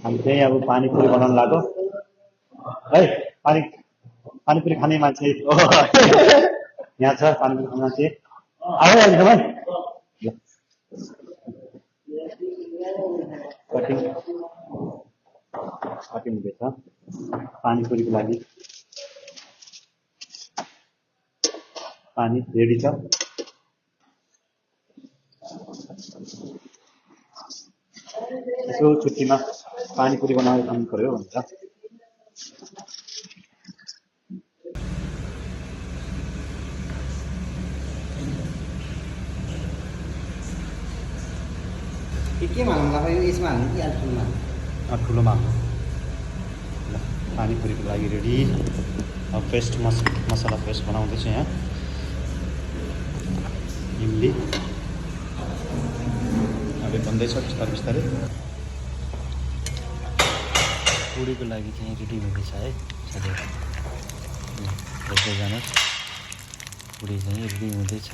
हामी चाहिँ अब पानीपुरी बनाउन लाग्यो है। पानीपुरी खाने मान्छे यहाँ छ। पानीपुरी खाने मान्छे आयो एकदमै कटिङ कटिङ हुँदैछ पानीपुरीको लागि। पानी रेडी छ। यसो छुट्टीमा पानीपुरी बनाएर खानु पर्यो भनेर के मान्नुला यो यसमा हाल्नु कि ठुलोमा ठुलोमा हाल्नु। ल पानीपुरीको लागि रेडी। अब पेस्ट मसला पेस्ट बनाउँदैछु यहाँ। इमली अब बन्दैछ बिस्तारै बिस्तारै। पुरीको लागि चाहिँ रेडी हुँदैछ है साथीहरू। हेर्दै जानुहोस् पुरी चाहिँ रेडी हुँदैछ।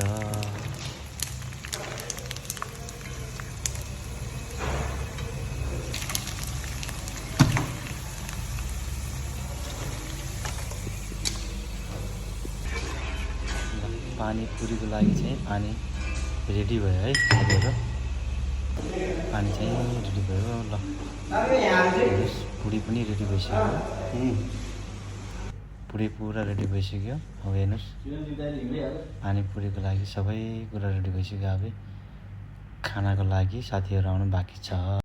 पानीपुरीको लागि चाहिँ पानी रेडी भयो है साथीहरू। पानी चाहिँ रेडी भयो। ल पुरी पनि रेडी भइसक्यो। पुरी पुरा रेडी भइसक्यो। अब हेर्नुहोस् पानीपुरीको लागि सबै कुरा रेडी भइसक्यो। अब खानाको लागि साथीहरू आउनु बाँकी छ।